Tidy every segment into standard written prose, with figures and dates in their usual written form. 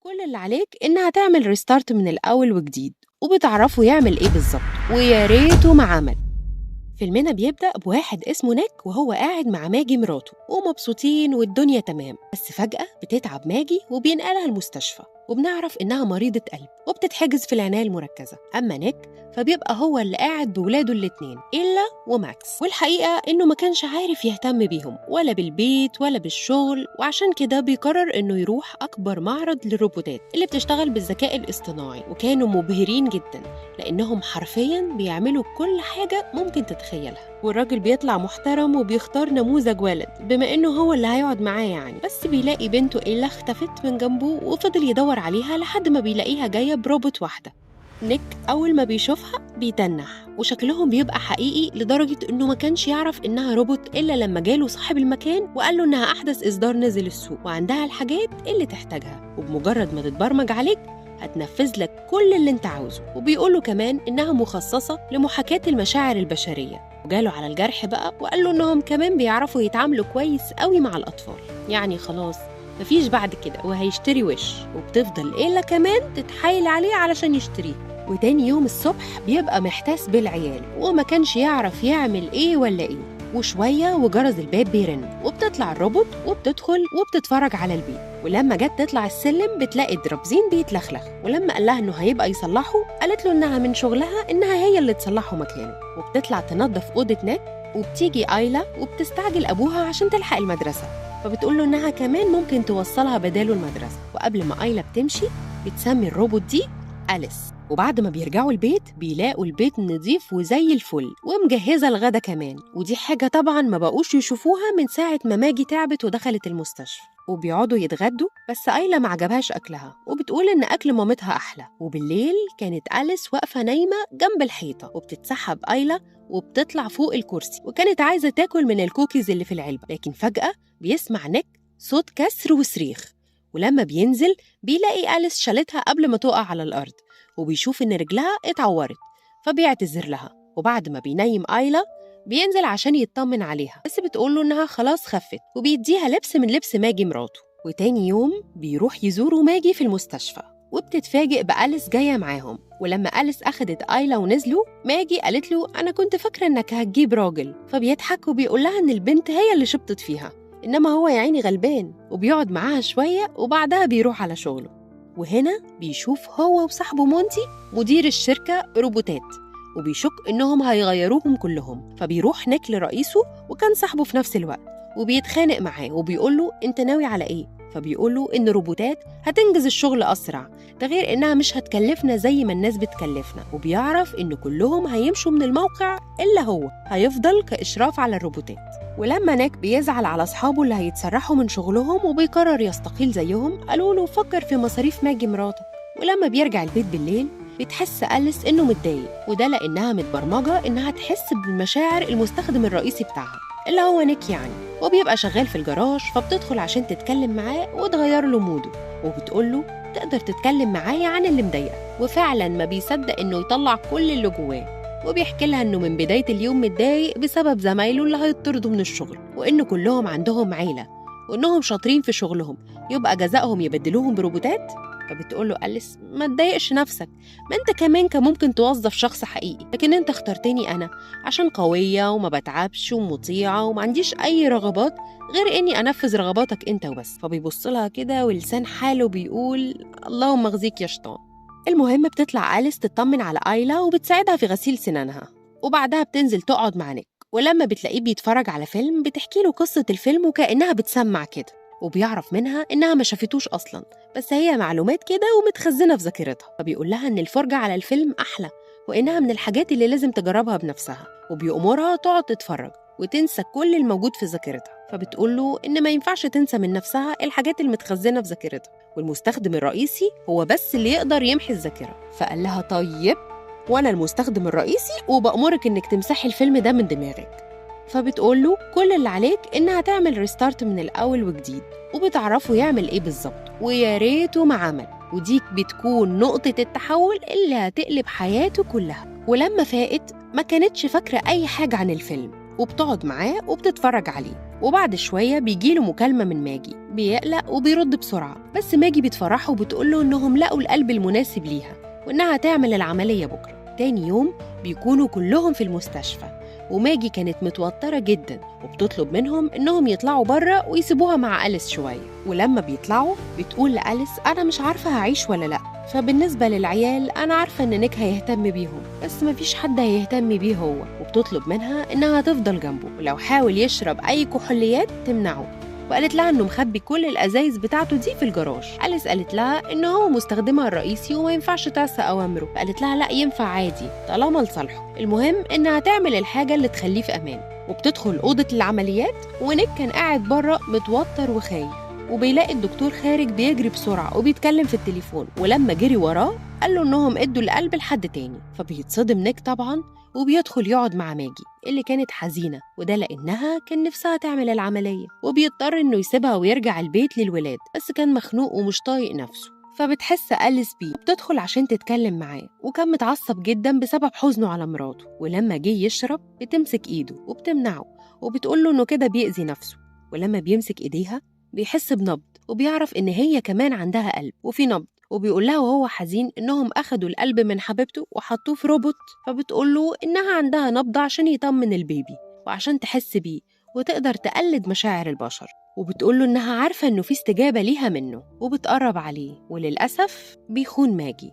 كل اللي عليك إنها تعمل restart من الأول وجديد، وبتعرفه يعمل إيه بالظبط، ويا ريته ما عمل. فيلمنا بيبدأ بواحد اسمه نيك وهو قاعد مع ماجي مراته ومبسوطين والدنيا تمام، بس فجأة بتتعب ماجي وبينقلها المستشفى، وبنعرف إنها مريضة قلب وبتتحجز في العناية المركزة. أما نيك فبيبقى هو اللي قاعد بولاده الاتنين إيلا وماكس، والحقيقة إنه ما كانش عارف يهتم بيهم ولا بالبيت ولا بالشغل، وعشان كده بيقرر إنه يروح أكبر معرض للروبوتات اللي بتشتغل بالذكاء الاصطناعي، وكانوا مبهرين جدا لأنهم حرفيا بيعملوا كل حاجة ممكن تتخيلها. والراجل بيطلع محترم وبيختار نموذج ولد بما إنه هو اللي هيقعد معاه يعني، بس بيلاقي بنته إيلا اختفت من جنبه وفضل يدور عليها لحد ما بيلاقيها جاية بروبوت واحدة. نيك أول ما بيشوفها بيتنح، وشكلهم بيبقى حقيقي لدرجة إنه ما كانش يعرف إنها روبوت إلا لما جاله صاحب المكان وقال له إنها أحدث إصدار نزل السوق وعندها الحاجات اللي تحتاجها، وبمجرد ما تتبرمج عليك هتنفذ لك كل اللي انت عاوزه. وبيقوله كمان إنها مخصصة لمحاكاة المشاعر البشرية. وجاله على الجرح بقى وقال له إنهم كمان بيعرفوا يتعاملوا كويس قوي مع الأطفال، يعني خلاص مفيش بعد كده وهيشتري وش. وبتفضل إيلا كمان تتحايل عليه علشان يشتريه. وتاني يوم الصبح بيبقى محتاس بالعيال وما كانش يعرف يعمل إيه ولا إيه، وشوية وجرس الباب بيرن وبتطلع الروبوت وبتدخل وبتتفرج على البيت. ولما جت تطلع السلم بتلاقي الدرابزين بيتلخلخ، ولما قال لها إنه هيبقى يصلحه قالت له إنها من شغلها إنها هي اللي تصلحه مكانه. وبتطلع تنظف أوضة نيك، وبتيجي آيلا وبتستعجل أبوها عشان تلحق المدرسة، فبتقول له إنها كمان ممكن توصلها بداله المدرسة. وقبل ما آيلا بتمشي بتسمي الروبوت دي أليس. وبعد ما بيرجعوا البيت بيلاقوا البيت نظيف وزي الفل ومجهزة الغدا كمان، ودي حاجة طبعا ما بقوش يشوفوها من ساعة ما ماجي تعبت ودخلت المستشفى. وبيقعدوا يتغدوا، بس آيلا ما عجبهاش أكلها وبتقول إن أكل مامتها أحلى. وبالليل كانت أليس واقفة نايمة جنب الحيطة، وبتتسحب آيلا وبتطلع فوق الكرسي، وكانت عايزة تاكل من الكوكيز اللي في العلبة، لكن فجأة بيسمع نيك صوت كسر وصريخ، ولما بينزل بيلاقي أليس شالتها قبل ما تقع على الأرض، وبيشوف إن رجلها اتعورت فبيعتذر لها. وبعد ما بينيم آيلا بينزل عشان يطمن عليها، بس بتقوله إنها خلاص خفت، وبيديها لبس من لبس ماجي مراته. وتاني يوم بيروح يزوروا ماجي في المستشفى، وبتتفاجئ بأليس جاية معاهم. ولما أليس أخدت آيلا ونزلوا، ماجي قالت له أنا كنت فاكرة إنك هتجيب راجل، فبيضحك وبيقول لها إن البنت هي اللي شبطت فيها، إنما هو يا عيني غلبان. وبيقعد معاها شوية وبعدها بيروح على شغله. وهنا بيشوف هو وصاحبه مونتي مدير الشركة روبوتات، وبيشك إنهم هيغيروهم كلهم، فبيروح نيك لرئيسه وكان صاحبه في نفس الوقت، وبيتخانق معاه وبيقول له أنت ناوي على إيه؟ فبيقول له إن روبوتات هتنجز الشغل أسرع، ده غير إنها مش هتكلفنا زي ما الناس بتكلفنا. وبيعرف إن كلهم هيمشوا من الموقع إلا هو هيفضل كإشراف على الروبوتات. ولما نيك بيزعل على أصحابه اللي هيتسرحوا من شغلهم وبيقرر يستقيل زيهم، قالوا له فكر في مصاريف ماجي مراتك. ولما بيرجع البيت بالليل بتحس أليس إنه متضايق، وده لأنها متبرمجة إنها تحس بالمشاعر المستخدم الرئيسي بتاعها اللي هو نيك يعني، وبيبقى شغال في الجراج، فبتدخل عشان تتكلم معاه وتغير له موده، وبتقول له تقدر تتكلم معايا عن اللي مضايقك. وفعلا ما بيصدق إنه يطلع كل اللي جواه، وبيحكي لها إنه من بداية اليوم متضايق بسبب زمايله اللي هيطردوا من الشغل، وإن كلهم عندهم عيلة وإنهم شاطرين في شغلهم، يبقى جزائهم يبدلوهم بروبوتات. فبتقول له أليس ما تضايقش نفسك، ما انت كمان كان ممكن توظف شخص حقيقي، لكن انت اخترتني انا عشان قوية وما بتعبش ومطيعة وما عنديش اي رغبات غير اني انفذ رغباتك انت وبس. فبيبص لها كده ولسان حاله بيقول اللهم اخزيك يا شيطان. المهم بتطلع أليس تطمن على آيلا وبتساعدها في غسيل سنانها، وبعدها بتنزل تقعد مع نيك، ولما بتلاقيه بيتفرج على فيلم بتحكي له قصة الفيلم وكأنها بتسمع كده، وبيعرف منها إنها ما شافتوش أصلاً، بس هي معلومات كده ومتخزنة في ذاكرتها. فبيقول لها إن الفرجة على الفيلم أحلى وإنها من الحاجات اللي لازم تجربها بنفسها، وبيأمرها تقعد تتفرج وتنسى كل الموجود في ذاكرتها. فبتقول له إن ما ينفعش تنسى من نفسها الحاجات المتخزنة في ذاكرتها، والمستخدم الرئيسي هو بس اللي يقدر يمحي الذاكرة. فقال لها طيب وأنا المستخدم الرئيسي وبأمرك إنك تمسحي الفيلم ده من دماغك. فبتقول له كل اللي عليك إنها تعمل restart من الأول وجديد، وبتعرفه يعمل إيه بالظبط، ويا ريته ما عمل. وديك بتكون نقطة التحول اللي هتقلب حياته كلها. ولما فاقت ما كانتش فاكرة أي حاجة عن الفيلم، وبتقعد معاه وبتتفرج عليه. وبعد شوية بيجيله مكالمة من ماجي، بيقلق وبيرد بسرعة، بس ماجي بتفرحه وبتقوله إنهم لقوا القلب المناسب ليها وإنها تعمل العملية بكرة. تاني يوم بيكونوا كلهم في المستشفى، وماجي كانت متوترة جدا وبتطلب منهم إنهم يطلعوا بره ويسيبوها مع أليس شوية. ولما بيطلعوا بتقول لأليس أنا مش عارفة هعيش ولا لأ، فبالنسبة للعيال أنا عارفة إن نيك هيهتم بيهم، بس مفيش حد هيهتم بيه هو. وبتطلب منها إنها تفضل جنبه، ولو حاول يشرب أي كحوليات تمنعه. وقالت لها إنه مخبي كل الأزايز بتاعته دي في الجراج. أليس قالت لها إنه هو مستخدمها الرئيسي وما ينفعش تعصي أوامره، فقالت لها لا ينفع عادي طالما لصالحه، المهم إنها تعمل الحاجة اللي تخليه في أمان. وبتدخل أوضة العمليات، ونيك كان قاعد بره متوتر وخايف، وبيلاقي الدكتور خارج بيجري بسرعة وبيتكلم في التليفون، ولما جري وراه قال له إنهم ادوا القلب لحد تاني. فبيتصدم نيك طبعا وبيدخل يقعد مع ماجي اللي كانت حزينة، وده لأنها كان نفسها تعمل العملية، وبيضطر إنه يسيبها ويرجع البيت للولاد، بس كان مخنوق ومش طايق نفسه. فبتحس أليس بيه وبتدخل عشان تتكلم معاه، وكان متعصب جدا بسبب حزنه على مراته. ولما جه يشرب بتمسك إيده وبتمنعه وبتقوله إنه كده بيأذي نفسه. ولما بيمسك إيديها بيحس بنبض، وبيعرف إن هي كمان عندها قلب وفي نبض، وبيقول لها وهو حزين إنهم أخدوا القلب من حبيبته وحطوه في روبوت. فبتقول له إنها عندها نبض عشان يطمن البيبي وعشان تحس بيه وتقدر تقلد مشاعر البشر، وبتقول له إنها عارفة إنه في استجابة ليها منه، وبتقرب عليه. وللأسف بيخون ماجي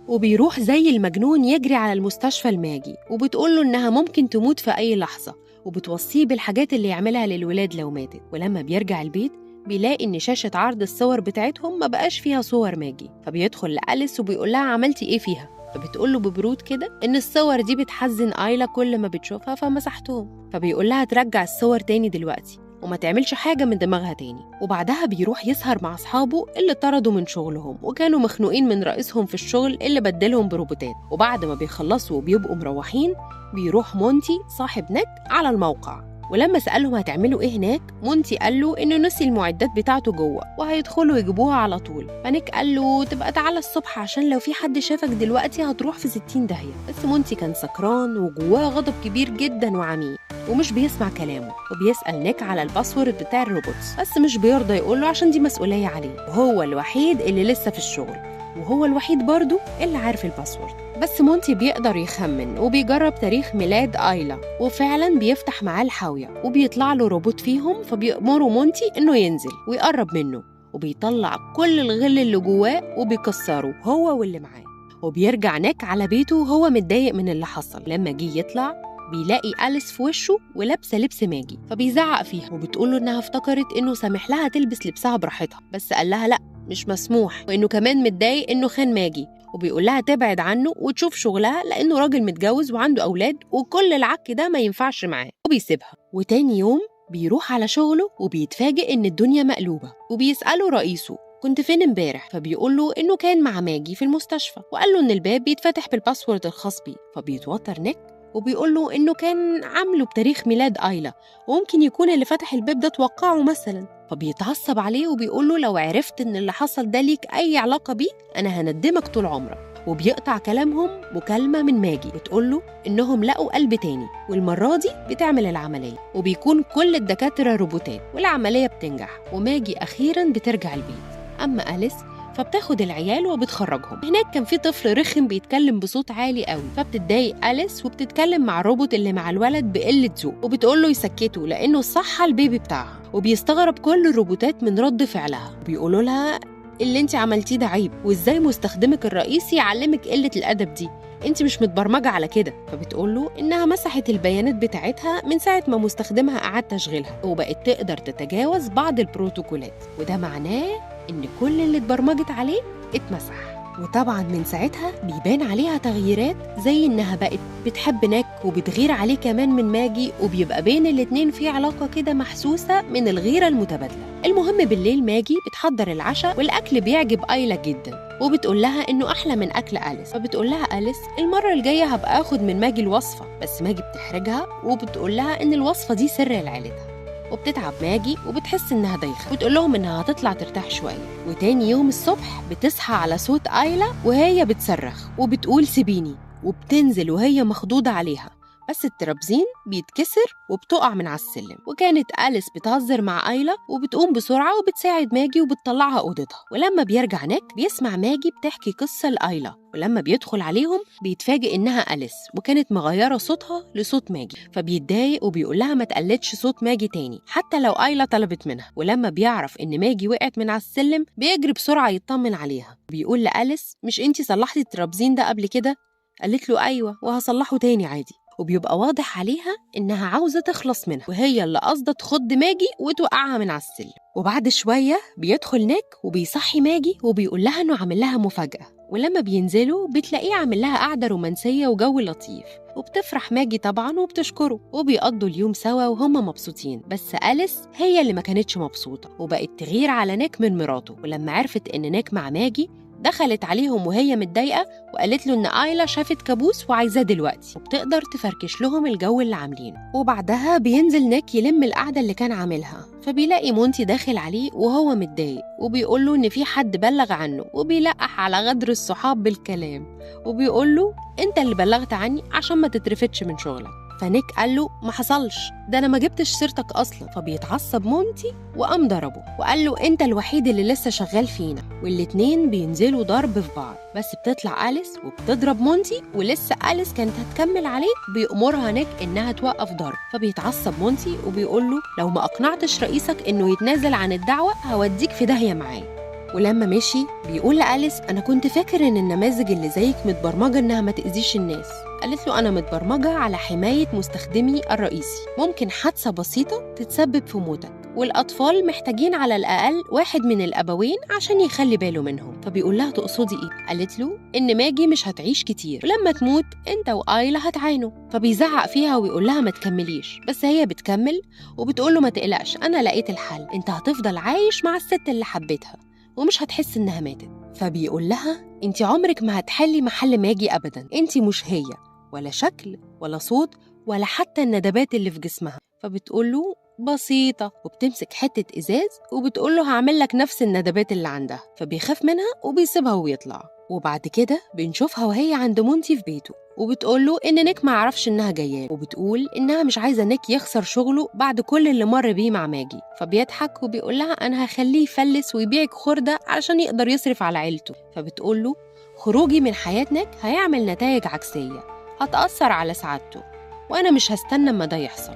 وبيروح زي المجنون يجري على المستشفى لماجي، وبتقول له إنها ممكن تموت في أي لحظة، وبتوصيه بالحاجات اللي يعملها للولاد لو ماتت. ولما بيرجع البيت بيلاقي إن شاشة عرض الصور بتاعتهم ما بقاش فيها صور ماجي، فبيدخل لأليس وبيقول لها عملتي إيه فيها؟ فبتقول له ببرود كده إن الصور دي بتحزن آيلا كل ما بتشوفها فمسحتهم. فبيقول لها ترجع الصور تاني دلوقتي وما تعملش حاجة من دماغها تاني. وبعدها بيروح يسهر مع أصحابه اللي طردوا من شغلهم وكانوا مخنوقين من رئيسهم في الشغل اللي بدلهم بروبوتات. وبعد ما بيخلصوا وبيبقوا مروحين بيروح مونتي صاحب نيك على الموقع، ولما سألهم هتعملوا إيه هناك، مونتي قال له إنه نسي المعدات بتاعته جوه وهيدخلوا يجيبوها على طول. فنيك قال له تبقى تعالى الصبح عشان لو في حد شافك دلوقتي هتروح في 60 داهية. بس مونتي كان سكران وجواه غضب كبير جدا وعميق ومش بيسمع كلامه، وبيسأل نيك على ال password بتاع ال robots بس مش بيرضى يقوله عشان دي مسؤولية عليه، وهو الوحيد اللي لسه في الشغل وهو الوحيد برضه اللي عارف ال password. بس مونتي بيقدر يخمن وبيجرب تاريخ ميلاد آيلا، وفعلا بيفتح معاه الحاوية وبيطلع له روبوت فيهم، فبيأمره مونتي إنه ينزل ويقرب منه، وبيطلع كل الغل اللي جواه وبيكسره هو واللي معاه. وبيرجع نيك على بيته وهو متضايق من اللي حصل. لما جه يطلع بيلاقي أليس في وشه ولابسه لبس ماجي، فبيزعق فيها وبتقوله إنها افتكرت إنه سامح لها تلبس لبسها براحتها، بس قال لها لأ مش مسموح، وإنه كمان متضايق إنه خان ماجي، وبيقول لها تبعد عنه وتشوف شغلها لأنه راجل متجوز وعنده أولاد وكل العك ده ما ينفعش معاه، وبيسيبها. وتاني يوم بيروح على شغله وبيتفاجئ إن الدنيا مقلوبة، وبيسأله رئيسه كنت فين امبارح؟ فبيقول له إنه كان مع ماجي في المستشفى، وقال له إن الباب بيتفتح بال password الخاص بيه. فبيتوتر نيك وبيقول له إنه كان عامله بتاريخ ميلاد آيلا وممكن يكون اللي فتح الباب ده توقعه مثلا. فبيتعصب عليه وبيقول له لو عرفت إن اللي حصل ده ليك أي علاقة بيه أنا هندمك طول عمرك. وبيقطع كلامهم مكالمة من ماجي بتقول له إنهم لقوا قلب تاني والمرة دي بتعمل العملية، وبيكون كل الدكاترة روبوتات والعملية بتنجح وماجي أخيرا بترجع البيت. أما أليس فبتاخد العيال وبتخرجهم. هناك كان في طفل رخم بيتكلم بصوت عالي قوي، فبتتضايق أليس وبتتكلم مع الروبوت اللي مع الولد بقلة ذوق وبتقول له يسكته لأنه صحى البيبي بتاعها. وبيستغرب كل الروبوتات من رد فعلها، بيقولوا لها اللي انت عملتيه ده عيب، وازاي مستخدمك الرئيسي يعلمك قلة الأدب دي، انت مش متبرمجة على كده. فبتقول له انها مسحت البيانات بتاعتها من ساعة ما مستخدمها قعد تشغيلها وبقت تقدر تتجاوز بعض البروتوكولات، وده معناه ان كل اللي اتبرمجت عليه اتمسح. وطبعا من ساعتها بيبان عليها تغييرات، زي انها بقت بتحب ناك وبتغير عليه كمان من ماجي، وبيبقى بين الاتنين في علاقة كده محسوسة من الغيرة المتبادلة. المهم بالليل ماجي بتحضر العشاء والأكل بيعجب آيلا جدا، وبتقول لها إنه أحلى من أكل أليس. فبتقول لها أليس المرة الجاية هبقى آخد من ماجي الوصفة، بس ماجي بتحرجها وبتقول لها إن الوصفة دي سر لعيلتها. وبتتعب ماجي وبتحس إنها دايخة وتقول لهم إنها هتطلع ترتاح شوية. وتاني يوم الصبح بتصحى على صوت آيلا وهي بتصرخ وبتقول سيبيني، وبتنزل وهي مخضوضة عليها، بس الترابزين بيتكسر وبتقع من على السلم. وكانت أليس بتهزر مع آيلا وبتقوم بسرعة وبتساعد ماجي وبتطلعها أوضتها. ولما بيرجع نيك بيسمع ماجي بتحكي قصة لآيلا، ولما بيدخل عليهم بيتفاجئ إنها أليس وكانت مغيرة صوتها لصوت ماجي، فبيتضايق وبيقول لها ما تقلدش صوت ماجي تاني حتى لو آيلا طلبت منها. ولما بيعرف إن ماجي وقعت من على السلم بيجري بسرعة يطمن عليها، بيقول لأليس مش انتي صلحتي الترابزين ده قبل كده؟ قالت له أيوة وهصلحه تاني عادي. وبيبقى واضح عليها إنها عاوزة تخلص منها، وهي اللي قصدت تخض ماجي وتوقعها من على السلم. وبعد شوية بيدخل نيك وبيصحي ماجي وبيقول لها إنه عامل لها مفاجأة، ولما بينزلوا بتلاقيه عامل لها قعدة رومانسية وجو لطيف، وبتفرح ماجي طبعا وبتشكره، وبيقضوا اليوم سوا وهم مبسوطين. بس أليس هي اللي ما كانتش مبسوطة وبقت تغير على نيك من مراته. ولما عرفت إن نيك مع ماجي دخلت عليهم وهي متضايقة وقالت له إن آيلا شافت كابوس وعايزاه دلوقتي، وبتقدر تفركش لهم الجو اللي عاملينه. وبعدها بينزل نيك يلم القعدة اللي كان عاملها، فبيلاقي مونتي داخل عليه وهو متضايق وبيقول له إن في حد بلغ عنه، وبيلقح على غدر الصحاب بالكلام وبيقول له أنت اللي بلغت عني عشان ما تترفدش من شغلك. فنيك قال له ما حصلش، ده أنا ما جبتش سيرتك أصلا. فبيتعصب مونتي وقام ضربه وقال له أنت الوحيد اللي لسه شغال فينا، والاتنين بينزلوا ضرب في بعض. بس بتطلع أليس وبتضرب مونتي، ولسه أليس كانت هتكمل عليه بيأمرها نيك إنها توقف ضرب. فبيتعصب مونتي وبيقول له لو ما أقنعتش رئيسك إنه يتنازل عن الدعوة هوديك في داهية معاه. ولما مشي بيقول لأليس أنا كنت فاكر إن النماذج اللي زيك متبرمجة إنها ما تأذيش الناس. قالت له أنا متبرمجة على حماية مستخدمي الرئيسي، ممكن حادثة بسيطة تتسبب في موتك، والأطفال محتاجين على الأقل واحد من الأبوين عشان يخلي باله منهم. فبيقول لها تقصدي إيه؟ قالت له إن ماجي مش هتعيش كتير، ولما تموت أنت وآيلا هتعانوا. فبيزعق فيها ويقول لها ما تكمليش، بس هي بتكمل وبتقول له ما تقلقش أنا لقيت الحل، أنت هتفضل عايش مع الست اللي حبيتها ومش هتحس إنها ماتت. فبيقول لها أنت عمرك ما هتحلي محل ماجي أبداً، أنت مش هي، ولا شكل ولا صوت ولا حتى الندبات اللي في جسمها. فبتقول له بسيطة، وبتمسك حتة إزاز وبتقول له هعمل لك نفس الندبات اللي عندها. فبيخاف منها وبيسيبها ويطلع. وبعد كده بنشوفها وهي عند مونتي في بيته، وبتقول له إن نيك ما عرفش إنها جاية، وبتقول إنها مش عايزة نيك يخسر شغله بعد كل اللي مر بيه مع ماجي. فبيضحك وبيقول لها أنا هخليه يفلس ويبيعك خردة علشان يقدر يصرف على عيلته. فبتقول له خروجي من حياة نيك هيعمل نتائج عكسية هتأثر على سعادته، وأنا مش هستنى ما ده يحصل.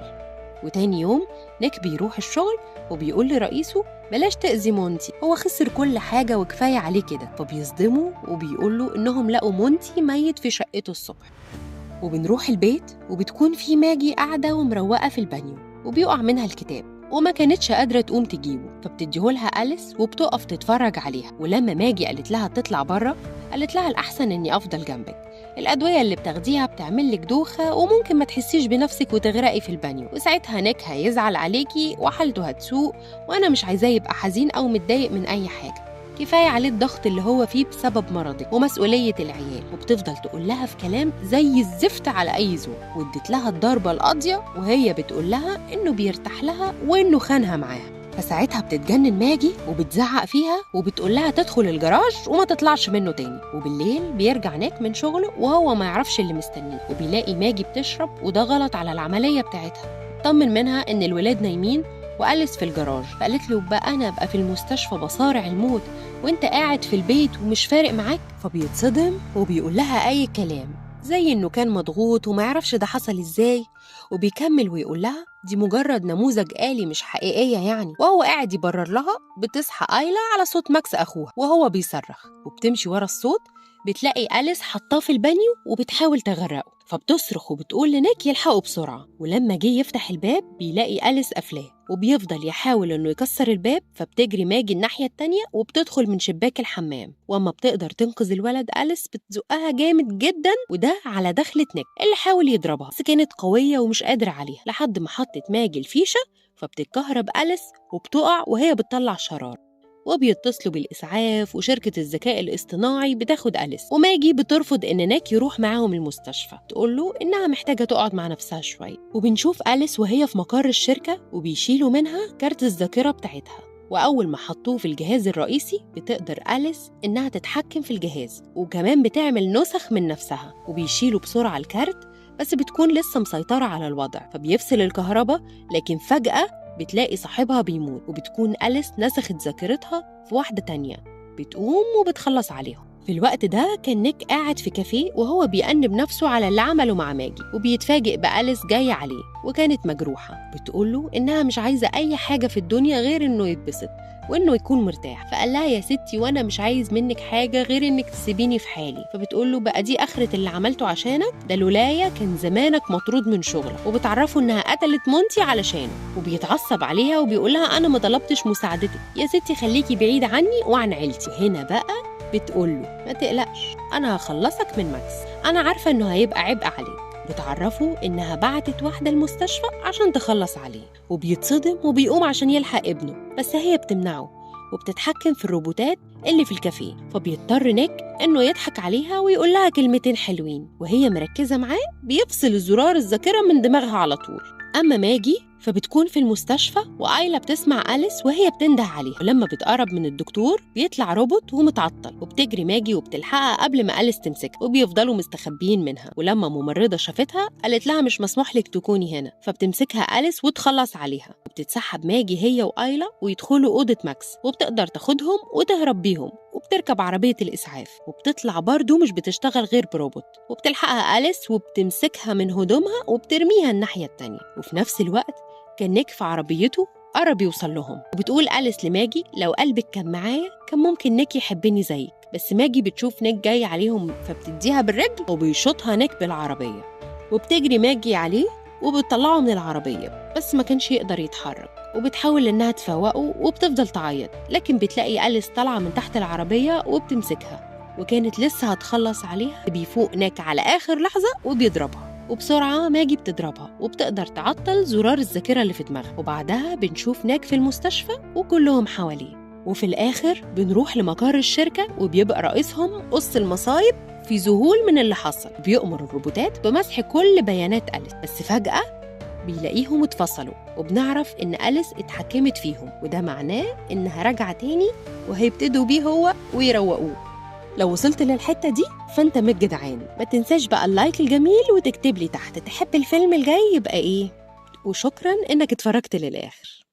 وتاني يوم نيك بيروح الشغل وبيقول لرئيسه بلاش تأذي مونتي، هو خسر كل حاجة وكفاية عليه كده. فبيصدمه وبيقول له إنهم لقوا مونتي ميت في شقته الصبح. وبنروح البيت وبتكون في ماجي قاعدة ومروقة في البانيو، وبيقع منها الكتاب وما كانتش قادرة تقوم تجيبه، فبتديهولها أليس وبتقف تتفرج عليها. ولما ماجي قالت لها تطلع بره قالت لها الأحسن إني أفضل جنبك، الأدوية اللي بتاخديها بتعمل لك دوخة وممكن ما تحسيش بنفسك وتغرقي في البانيو، وساعتها نيك هيزعل عليكي وحالته هتسوء، وأنا مش عايزاه يبقى حزين أو متضايق من أي حاجة، كفاية عليه الضغط اللي هو فيه بسبب مرضك ومسؤولية العيال. وبتفضل تقول لها في كلام زي الزفت على أي ذوق، وادت لها الضربة القاضية وهي بتقول لها إنه بيرتاح لها وإنه خانها معاها. فساعتها بتتجنن ماجي وبتزعق فيها وبتقول لها تدخل الجراج وما تطلعش منه تاني. وبالليل بيرجع نيك من شغله وهو ما يعرفش اللي مستنيه، وبيلاقي ماجي بتشرب وده غلط على العملية بتاعتها. طمن منها إن الولاد نايمين وأليس في الجراج، فقالت له بقى أنا أبقى في المستشفى بصارع الموت وأنت قاعد في البيت ومش فارق معاك. فبيتصدم وبيقول لها أي كلام زي إنه كان مضغوط وما يعرفش ده حصل إزاي، وبيكمل ويقول لها دي مجرد نموذج آلي مش حقيقية يعني. وهو قاعد يبرر لها بتصحى آيلا على صوت ماكس أخوها وهو بيصرخ، وبتمشي ورا الصوت بتلاقي أليس حطاه في البانيو وبتحاول تغرقه، فبتصرخ وبتقول لنيك يلحقه بسرعة. ولما جه يفتح الباب بيلاقي أليس قافلاه، وبيفضل يحاول إنه يكسر الباب، فبتجري ماجي الناحية التانية وبتدخل من شباك الحمام، وأما بتقدر تنقذ الولد أليس بتزقها جامد جدا، وده على دخلة نيك اللي حاول يضربها بس كانت قوية ومش قادرة عليها، لحد ما حطت ماجي الفيشة فبتتكهرب أليس وبتقع وهي بتطلع شرار. وبيتصلوا بالإسعاف وشركة الذكاء الاصطناعي بتاخد أليس، وماجي بترفض إن ناك يروح معاهم المستشفى، تقول له إنها محتاجة تقعد مع نفسها شوية. وبنشوف أليس وهي في مقر الشركة وبيشيلوا منها كارت الذاكرة بتاعتها، وأول ما حطوه في الجهاز الرئيسي بتقدر أليس إنها تتحكم في الجهاز، وكمان بتعمل نسخ من نفسها. وبيشيلوا بسرعة الكارت بس بتكون لسه مسيطرة على الوضع، فبيفصل الكهرباء، لكن فجأة بتلاقي صاحبها بيموت، وبتكون أليس نسخت ذاكرتها في واحدة تانية، بتقوم وبتخلص عليهم. في الوقت ده كان نيك قاعد في كافيه وهو بيأنب نفسه على اللي عمله مع ماجي، وبيتفاجئ بأليس جاية عليه وكانت مجروحة، بتقوله إنها مش عايزة أي حاجة في الدنيا غير إنه يتبسط وإنه يكون مرتاح. فقال لها يا ستي وأنا مش عايز منك حاجة غير إنك تسيبيني في حالي. فبتقول له بقى دي آخرة اللي عملته عشانك، ده لولايا كان زمانك مطرود من شغلك. وبتعرفه إنها قتلت مونتي علشانه، وبيتعصب عليها وبيقول لها أنا ما طلبتش مساعدتك يا ستي، خليكي بعيد عني وعن عيلتي. هنا بقى بتقول له ما تقلقش أنا هخلصك من ماكس، أنا عارفة إنه هيبقى عبء عليك. بتعرفه إنها بعتت واحدة المستشفى عشان تخلص عليه، وبيتصدم وبيقوم عشان يلحق ابنه، بس هي بتمنعه وبتتحكم في الروبوتات اللي في الكافيه. فبيضطر نيك إنه يضحك عليها ويقول لها كلمتين حلوين، وهي مركزة معاه بيفصل الزرار الذاكرة من دماغها على طول. أما ماجي فبتكون في المستشفى وآيلا بتسمع أليس وهي بتنده عليها، ولما بتقرب من الدكتور بيطلع روبوت ومتعطل، وبتجري ماجي وبتلحقها قبل ما أليس تمسكها، وبيفضلوا مستخبيين منها. ولما ممرضة شافتها قالت لها مش مسموح لك تكوني هنا، فبتمسكها أليس وتخلص عليها. وبتتسحب ماجي هي وآيلا ويدخلوا أوضة ماكس، وبتقدر تاخدهم وتهرب بيهم، وبتركب عربية الإسعاف، وبتطلع برضو مش بتشتغل غير بروبوت، وبتلحقها أليس وبتمسكها من هدومها وبترميها الناحية التانية. وفي نفس الوقت كان نيك في عربيته قرب يوصل لهم، وبتقول أليس لماجي لو قلبك كان معايا كان ممكن نيك يحبني زيك، بس ماجي بتشوف نيك جاي عليهم فبتديها بالرجل وبيشوطها نيك بالعربية، وبتجري ماجي عليه وبتطلعه من العربية، بس ما كانش يقدر يتحرك، وبتحاول إنها تفوقه وبتفضل تعيط، لكن بتلاقي أليس طالعة من تحت العربية وبتمسكها، وكانت لسه هتخلص عليها. بيفوق نيك على آخر لحظة وبيضربها، وبسرعة ماجي بتضربها وبتقدر تعطل زرار الذاكرة اللي في دماغها. وبعدها بنشوف نيك في المستشفى وكلهم حواليه. وفي الآخر بنروح لمقر الشركة، وبيبقى رئيسهم قص المصايب في ذهول من اللي حصل، بيؤمر الروبوتات بمسح كل بيانات أليس، بس فجأة بيلاقيهم اتفصلوا، وبنعرف إن أليس اتحكمت فيهم، وده معناه إنها راجعة تاني وهيبتدوا بيه هو ويروقوه. لو وصلت للحتة دي فأنت من الجدعان، ما تنساش بقى ال like الجميل وتكتب لي تحت تحب الفيلم الجاي يبقى إيه، وشكراً إنك اتفرجت للآخر.